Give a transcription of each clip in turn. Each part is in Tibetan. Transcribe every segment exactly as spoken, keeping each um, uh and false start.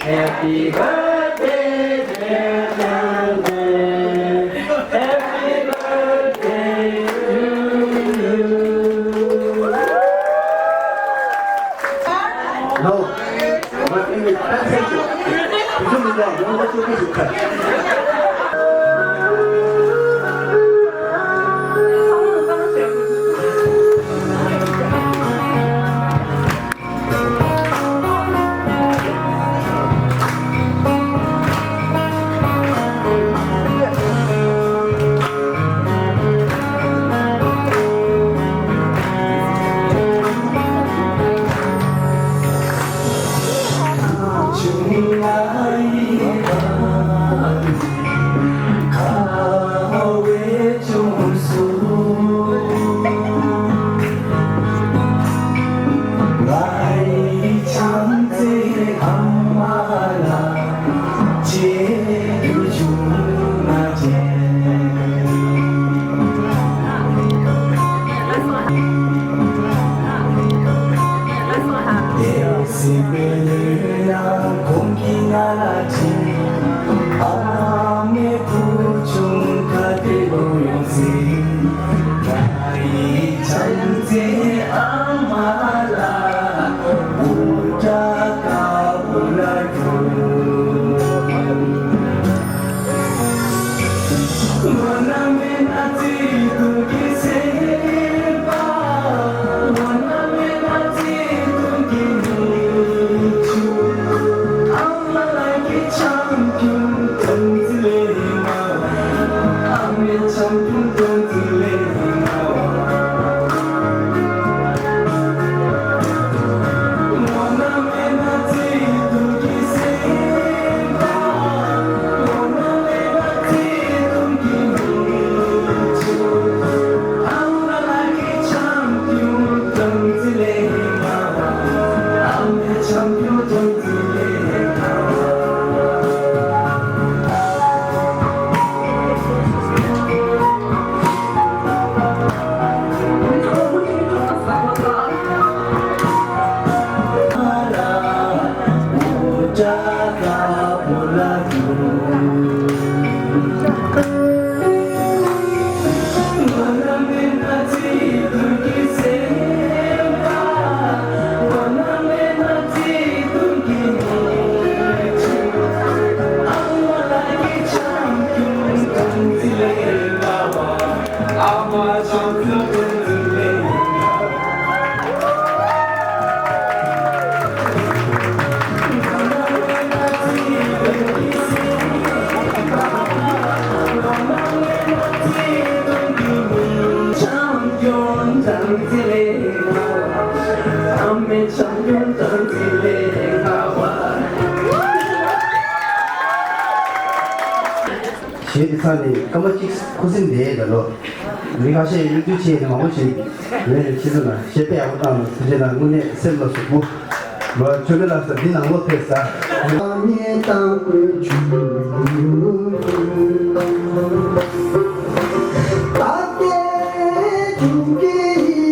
Happy birthday, dear Jangme. Happy birthday to you. No. གཞས་འདི་ཚང་ནི་སྐར་མ་གཅིག་ཁུ་སིམ་བསྡད་ཡོད་ད་ལོ། མི་ཁ་ཤས་ཡོད་དུས་ཆེ་ནས་མང་པོ་ཞིག་ངས་ཁྱེད་ཚོ་ལ་གཞས་དཔེ་ཡག་པོ་བཏང་ལ་ཐུགས་རྗེ་ལ་དངོས་གནས་སེམས་ལ་ཟུག་པོ། ལོ་ཆོས་སྐྱིད་ལགས་སོ་འདི་ནང་ལོགས་ཕེབས་ས། བརྟན་པར་ཤོག་ཟེར། ཐུགས་རྗེ་ཆེ། ཐུགས་རྗེ་ཆེ།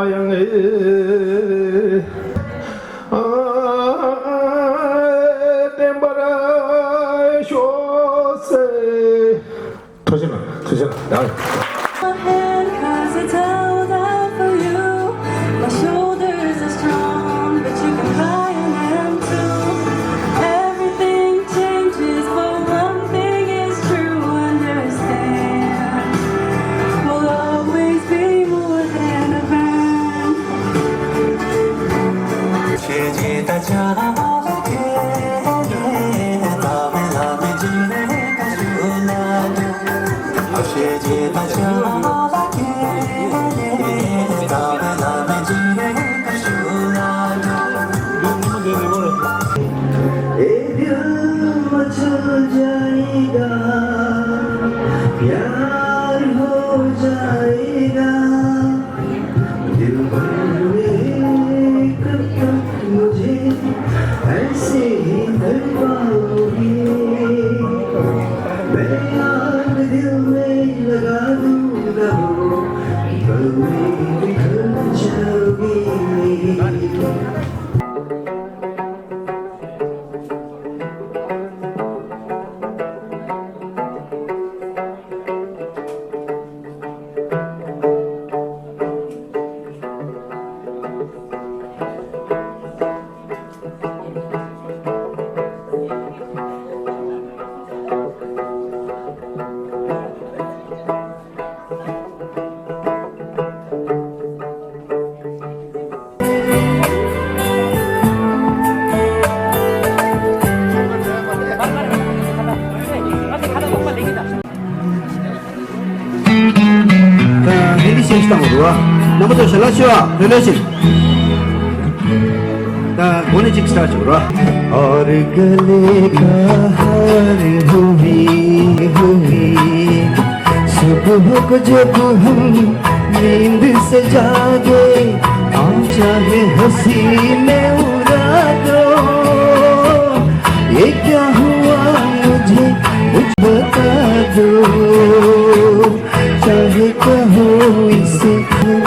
ཡང་། My hand, 'cause it's held out for you. My shoulders are strong, but you can cry on them too. Everything changes, but one thing is true. Under प्यार हो जाएगा। दिल भर में कब तक मुझे ऐसे ही तड़पाओगे? मैं आग दिल में लगा दूंगा, वो पल में बिखर जाओगे। ད་ཧིན་དི་གཞས་ཤིག་བཏང་དགོས་རེད་བ། རྣམ་པ་ཚོ་ཞལ་ལག་མཆོད་ཨ། ལྷོད་ལྷོད་ཅིག་ད་སྒོ་ནས་ཅིག་སི་ཊར་ཊི་བྱེད་དགོས་རེད་བ། और गले का हार हुई हुई सुबह को जब हम नींद से जागे, आँख चाहे हंसी में उड़ा दो। ये क्या हुआ मुझे कुछ बता दो, चाहे कहो इसे क्यों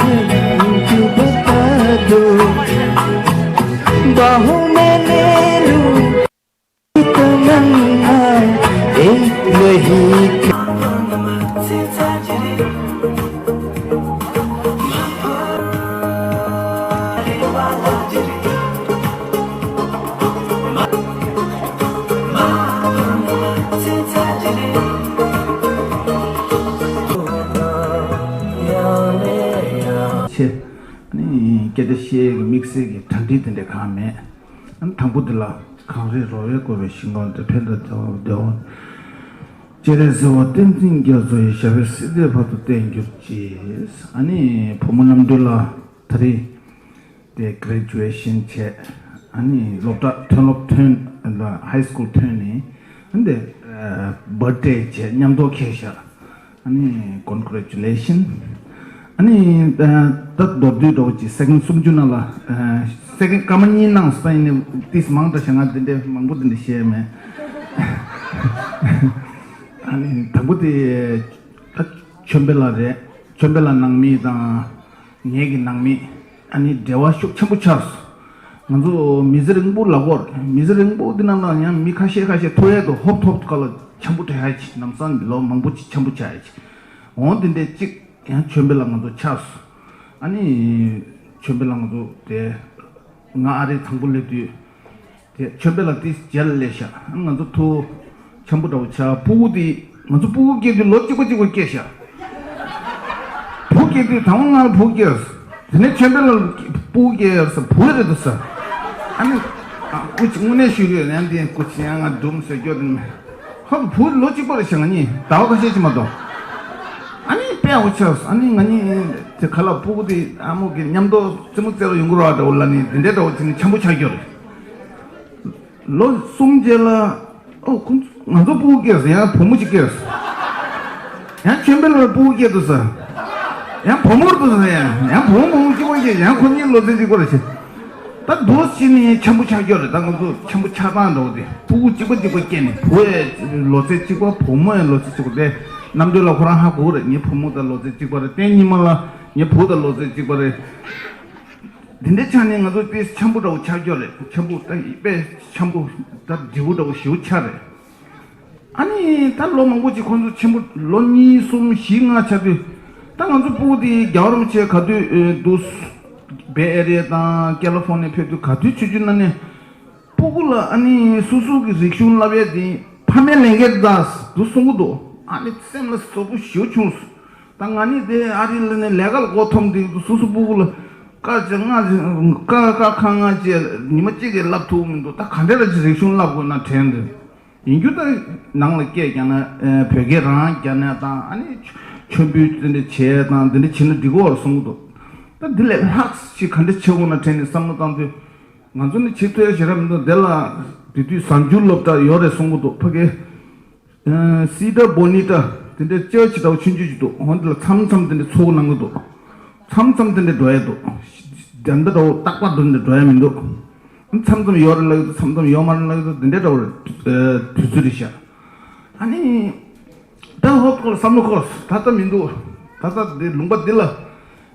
बता दो। बाहों में ले लूं तमन्ना एक रही। ཆེ། ཨ་ནི་སྐད་བརྡ་ཤེས་ཀྱི་དམིགས་བསལ་གྱི་གྲ་སྒྲིག་དེ་འདྲ་གང་མེད། ཨ་ནི་དང་པོ་འདི་ལ་གངས་རི་རོལ་བས་བསྐོར་བའི་ཞིང་ཁམས་དེ། ཕན་དང་བདེ་བ་བདེ་བ། སྤྱན་རས་གཟིགས་དབང་བསྟན་འཛིན་རྒྱ་མཚོ་ཡི། ཞབས་པད་སྲིད་མཐའི་བར་དུ་བརྟན་གྱུར་ཅིག་ཨ་ནི་བུ་མོ་རྣམ་གྲོལ་ལགས་ད་རེས་དེ་གྷི་རེ་ཇུ་ཨེ་ཤན་བྱས། ཨ་ནི་སློབ་གྲྭ་ཐོན། སློབ་ཐོན་ལ་ཧའི་སི་ཀུལ་ཐོན་ནས། ཨ་ནི་དེ་བར་ཐི་ཌེ་བྱས། མཉམ་དུ་འཁེལ་བཞག་ཨ་ནི་ཀོན་གྷི་རེ་ཇུ་ལེ་ཤན། ཨ་ནི་ད་མདོར་བསྡུས་འདྲ་བོ་ཅིག་སེ་ཀེན་ཌི་སུམ་ཅུ་ནང་ལ། སེ་ཀེན་ཌི་སྐར་མ་གཉིས་གནང་སོང་། ཡིན་ནའི་ཏིས་མང་དྲགས་ཤག་ང་དེ་འདྲའི་མང་པོ་དེ་འདྲ་བཤད་མེད། ཨ་ནི་དང་པོ་དེ་ད་ཆོས་འཕེལ་ལགས་རེད། ཆོས་འཕེལ་ལགས་ནང་མི་དང་། ངེད་ཀྱི་ནང་མི། ཨ་ནི་འབྲེལ་བ་ཤུགས་ཆེན་པོ་ཆགས་སོང་། ང་ཚོ་མི་ཚེ་རིང་པོ་ལབ་དགོས་རེད། མི་ཚེ་རིང་པོ་འདི་ནང་ལ་ཡང་མི་ཁ་ཤས་ཁ་ཤས་ཐུག་ཡས་འདུག་ཧོབ་ཐོབ་ཁ་ལ་འཆམ་པོ་བྱེད་ཡ་ཅིག་ལམ་སང་ལོ་མང་པོ་ཅིག་འཆམ་པོ་བྱེད་ཡ་ཅིག་འོང་། དེ་འདྲས་ཅིག་ཡང་ཆོས་འཕེལ་ལགས་ང་ཚོ་ཆགས་སོང་། ཨ་ནི་ཆོས་འཕེལ་ལགས་ང་ཚོ་དེ་ང་ཨ་རིར་དང་པོ་སླེབས་དུས། དེ་ཆོས་འཕེལ་ལགས་དེ་རྗེས་ལ་སླེབས་ཤག་ང་ཚོ་ཐུག་འཆམ་པོ་འདྲ་བོ་ཆགས། སྤུ་གུ་དེ་ང་ཚོ་སྤུ་གུ་སྐྱེས་དུས་ལོ་གཅིག་པ་གཅིག་པ་སྐྱེས་ཤག་བུ་སྐྱེས་དུས་དང་པོ་ང་ལ་བུ་སྐྱེས། དེ་ནས་ཆོས་འཕེལ་ལགས་སྤུ་གུ་སྐྱེས་ཡོད་ས་བུ་རེད་འདུག་ས། ཨ་ནི་ཨ་སྐུ་མཆེད་དངོས་གནས་ཞུ་གི་ཡོད། ཡང་དེ་སྐུ་མཆེད་ཡང་ང་སྒྲུང་ཟེར་རྒྱུ་དེ་ནི། ཧོབ་བུ་ལོ་གཅིག་པ་རེད་ཤག་ང་གཉིས་ཟླ་བ་ཁ་ཤས་ཅིག་མ་གཏོགས། ཨ་ནི་དཔེ་ཡག་པོ་ཆགས་སོང་། ཨ་ནི་ང་གཉིས་དེ་ག་ལ་སྤུ་གུ་དེ་ཨ་མོ་གི་མཉམ་དུ་རྩེད་མོ་རྩེ་རོགས་ཡོང་གི་རེད་པ་འདྲ་བོ་ལབ་ནས་དེ་འདྲའི་འདྲ་བོ་བྱས་ནས་འཆམ་པོ་ཆགས་རྒྱུ་རེད། ལོ་གསུམ་རྗེས་ལ། ཨོ་ཁོང་ཚོ་ང་ཚོ་སྤུ་གུ་སྐྱེས་སོང་། ཡང་བུ་མོ་གཅིག་སྐྱེས་སོང་། ཡང་ཆོས་འཕེལ་ལགས་སྤུ་གུ་སྐྱེས་འདུག་ས། ཡང་བུ་མོ་འདུག་ས། ཡང་ཡང་བུ་མོ་བུ་མོ་གཅིག་པ་སྐྱེས། ཡང་ཁོ་གཉིས་ལོ་ཚད་གཅིག་པ་རེད་ཤག་ད་འདུག་སེ་བྱས་ནས་འཆམ་པོ་ཆགས་རྒྱུ་རེད། ད་ང་ཚོ་འཆམ་པོ་ཆགས་སྟངས་འདྲ་བོ་དེ་སྤུ་གུ་གཅིག་པ་གཅིག་པ་སྐྱེས་ནས་བུ་ཡང་ལོ་ཚད་གཅིག་པ་བུ་མོ་ཡང་ལོ་ཚད་གཅིག་པ་དེ་རྣམ་གྲོལ་ལགས་ཁོ་རང་ཧ་གོ་གི་རེད། ངའི་བུ་མོ་དང་ལོ་ཚད་གཅིག་པ་རེད། བསྟན་ཉི་མ་ལགས་ངའི་བུ་དང་ལོ་ཚད་གཅིག་པ་རེད། འདི་འདྲའི་ཆ་ནས་ང་ཚོ་དཔེ་འཆམ་པོ་འདྲ་བོ་ཆགས་རྒྱུ་རེད། འཆམ་པོ་ད་དཔེ་འཆམ་པོ་ད་འབྲས་བུ་འདྲ་བོ་ཞེ་པོ་ཆགས་རེད། ཨ་ནི་ད་ལོ་མང་པོ་ཅིག་ཁོང་ཚོ་ཆེན་པོ་ལོ་གཉིས་གསུམ་བཞི་ལྔ་ཆགས་དུས། ད་ང་ཚོ་སྤུ་གུ་དེ་རྒྱལ་བ་རིན་པོ་ཆེ་ག་དུས་ཨེ་འདུག་བེ་ཨེ་རི་ཡ་དང་ཀེ་ལི་ཕོར་ནི་ཡ་ཕེབས་དུས་ག་དུས་ཆུང་ཆུང་ན་ནས་སྤུ་གུ་ལ་ཨ་ནི་སོ་སོ་གི་རིག་གཞུང་བསླབ་ཡས་དེ་ཕ་མའི་ལས་འགན་རེད་འདུག་གསུང་གི་འདུག་ཨ་ནི་སེམས་ལ་ཚོར་པོ་ཞེ་པོ་བྱུང་སོང་། ད་ང་ནི་དེ་ཨ་རི་ལ་ནས་ལས་ཀ་ལ་མགོ་འཐོམ་དུས་སོ་སོ་སྤུ་གུ་ལ་ཀ་ཅི་ལྔ་ཅི་ཀ་ཀ་ཁ་ལྔ་ཅི་ཉི་མ་གཅིག་གིས་བསླབ་ཐུབ་མི་འདུག་ད་ག་འདྲ་ལ་ཅི་རིག་གཞུང་བསླབ་དགོས་ན་དྲན་འདུག་ཡིན་རྒྱུ་ད་ནང་ལ་སྐད་རྒྱག་ན་ཨེ་བོད་སྐད་རང་རྒྱག་ན་དང་། ཨ་ནི་མཆོད་འབུལ་དེ་འདྲ་བྱས་དང་དེ་འདྲ་བྱེད་ན་འགྲིག་གི་རེད་གསུང་གི་འདུག་ད་འདི་ལས་ལྷག་ཅིག་ག་འདྲ་བྱེད་དགོས་ན་དྲན་ནས་བསམ་བློ་བཏང་དུས། ང་ཚོ་ནི་བྱེད་ཐུབ་ཡ་ཞེ་དྲག་མི་འདུག་དེ་ལ་དེ་དུས་གཟའ་མཇུག་སློབ་གྲྭ་ཡོད་རེད་གསུང་གི་འདུག་ཕ་གི། ཨ་སི་ཊར་བྷོ་ནི་ཊ་ དེ་འདྲའི་བཅོས་ཅི་ལྟ་བུ་ཆུང་ཆུང་ཅིག་འདུག་འོན་ཏེ་ལ་མཚམས་མཚམས་དེ་འདྲའི་ཚོགས་གནང་གི་འདུག་མཚམས་མཚམས་དེ་འདྲའི་འགྲོ་ཡ་འདུག་དེ་འདྲ་འདྲ་བོ་རྟག་པར་དེ་འདྲ་འགྲོ་ཡ་མི་འདུག་མཚམས་མཚམས་ཡོད་རེད་ལབ་ཀྱི་འདུག་མཚམས་མཚམས་ཡོད་མ་རེད་ལབ་ཀྱི་འདུག་དེ་འདྲའི་འདྲ་བོ་རེད། དུས་ཚོད་རེད་ཤག་ཨ་ནི། ད་ཧོབ་ཁོ་ལ་བསམ་བློ་ཁོ་ད་ལྟ་མི་འདུག་ད་ལྟ་འདི་ལུང་པ་འདི་ལ་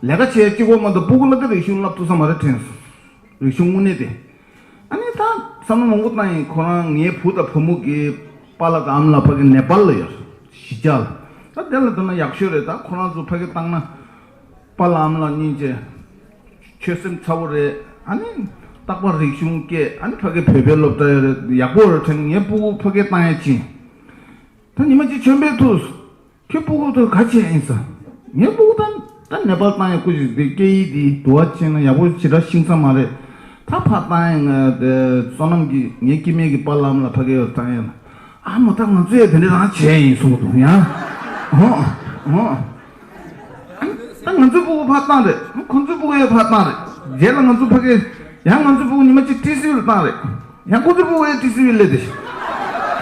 ལས་ཀ་བྱེད་གཅིག་པོ་མ་གཏོགས་སྤུ་གུ་ལ་ད་རིག་གཞུང་བསླབ་ཐུབ་ས་མ་རེད་དྲན་སོང་། རིག་གཞུང་དངོས་གནས་དེ། ཨ་ནི་ད་བསམ་བློ་མང་པོ་བཏང་ཡིན། ཁོ་རང་ངའི་བུ་དང་བུ་མོ་གི་པཱ་ལགས་དང་ཨ་མ་ལགས་ཕ་གི་ནེ་པཱལ་ལ་ཡོད། གཞིས་ཆགས་ལ། ད་དེ་ལ་འདོན་ན་ཡག་ཤོས་རེད། ད་ཁོ་རང་ཚོ་ཕ་གི་བཏང་ན། པཱ་ལགས་ཨ་མ་ལགས་གཉིས་ཀྱི་ཆོད་སེམས་ཚ་བོ་རེད། ཨ་ནི་རྟག་པར་རིག་གཞུང་སྐད། ཨ་ནི་ཕ་གི་བོད་པའི་སློབ་གྲྭ་ཡོད་རེད། ཡག་པོ་རེད་དྲན། ངའི་སྤུ་གུ་ཕ་གིར་བཏང་ཡ་ཕྱིན། ད་ཉི་མ་གཅིག་ཆོས་འཕེལ་ཐུག་ཁྱོད་སྤུ་གུ་དེ་ག་བྱས་ཡིན་ཟེར། ངའི་སྤུ་གུ་ད་ད་ནེ་པཱལ་བཏང་ཡ་སྐུ་ཞིག་དེ་སྐད་ཡིག་དེ་དུ་བ་ཅན་ན་ཡག་པོ་ཇི་འདྲ་ཤེས་ས་མ་རེད། ད་ཕར་བཏང་ཡ་ང་དེ་བསོད་ནམས་ཀྱིས་ངའི་སྐྱེ་དམན་གྱི་པཱ་ལགས་ཨ་མ་ལགས་ཕ་གིར་བཏང་ཡ་ན། ཨ་མ་ད་ང་ཚོ་ཡ་དེ་འདྲ་རང་བྱས་ཡིན་གསུངས་འདུག་ཡ། ཧོ་ཧོ། ད་ང་ཚོའི་སྤུ་གུ་ཕར་བཏང་རེད། ཁོ་ཚོའི་སྤུ་གུ་ཡ་ཕར་བཏང་རེད། རྗེས་ལ་ང་ཚོ་ཕ་གིར། ཡང་ང་ཚོའི་སྤུ་གུ་ཉི་མ་གཅིག་ཊི་སི་ཝི་ལ་བཏང་རེད། ཡང་ཁོ་ཚོའི་སྤུ་གུ་ཡང་ཊི་སི་ཝི་སླེབས་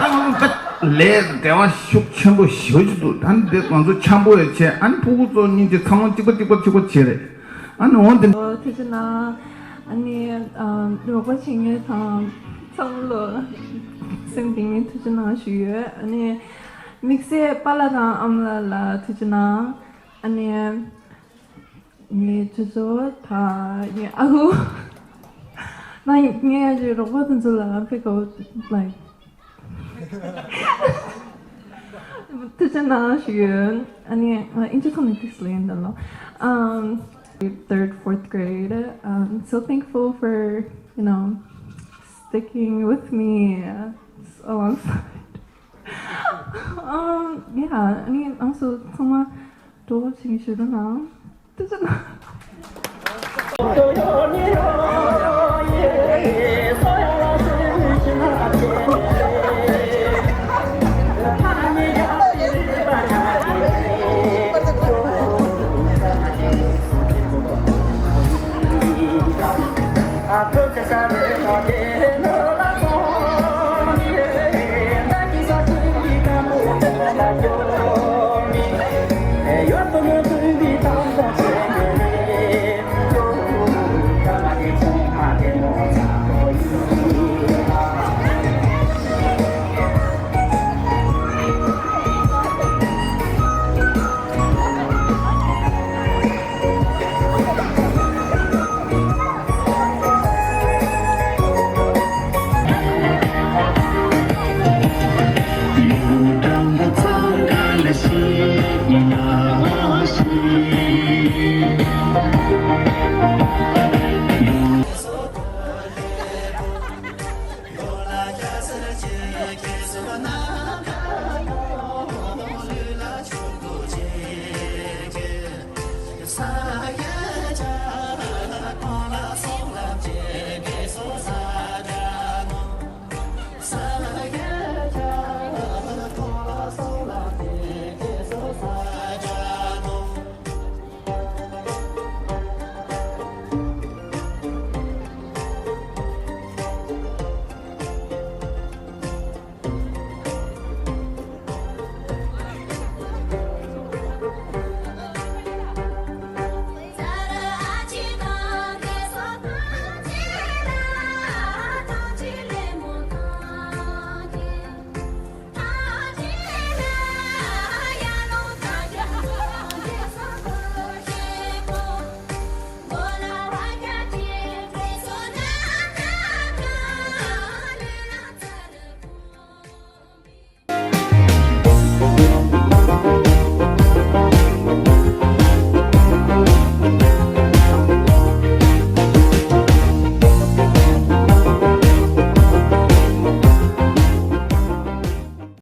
ཏེ། ད་ང་ཚོ་ད་ལས་འབྲེལ་བ་ཤུགས་ཆེན་པོ་ཞེ་པོ་ཅིག་འདུག་ད་འདི་ང་ཚོ་འཆམ་པོ་ཡང་བྱས། ཨ་ནི་ཕྲུ་གུ་ཚོ་གཉིས་ཀྱི་འཚར་ལོངས་གཅིག་པ་གཅིག་པ་གཅིག་པ་བྱས་རེད། ཨ་ནི་འོན་ཏེ། ཐུགས་རྗེ་གནང་། ཨ་ནི་ཨམ་རོགས་པ་བྱེད་མཁན་དང་ཚང་མ་ལ་སེམས་གཏིང་ནས་ཐུགས་རྗེ་གནང་ཞུ་ཡོད། ཨ་ནི་དམིགས་བསལ་པཱ་ལགས་དང་ཨ་མ་ལགས་ལ་ཐུགས་རྗེ་གནང་། ཨ་ནི། ངའི་ཇོ་ཇོ་དང་ངའི་ཨ་ཁུ། ང་ངའི་ཨ་ཅེ་རོགས་པ་དེ་ཚོ་ལ་ཕེབས་དགོས་like ཐུགས་རྗེ་གནང་ཞུ་ཡོད། ཨ་ནི་ང་ཨིན་ཇི་ཐོག་ནས་ཏིག་ཙམ་ལེན་ད་ལོ། Um, third, fourth grade. Um, so thankful for, you know, sticking with me alongside. Um, yeah, I mean, also, ཚང་མ་གྲོགས་པོ་བྱེད་ཞུ་རོགས་གནང་། ཐུགས་རྗེ་གནང་།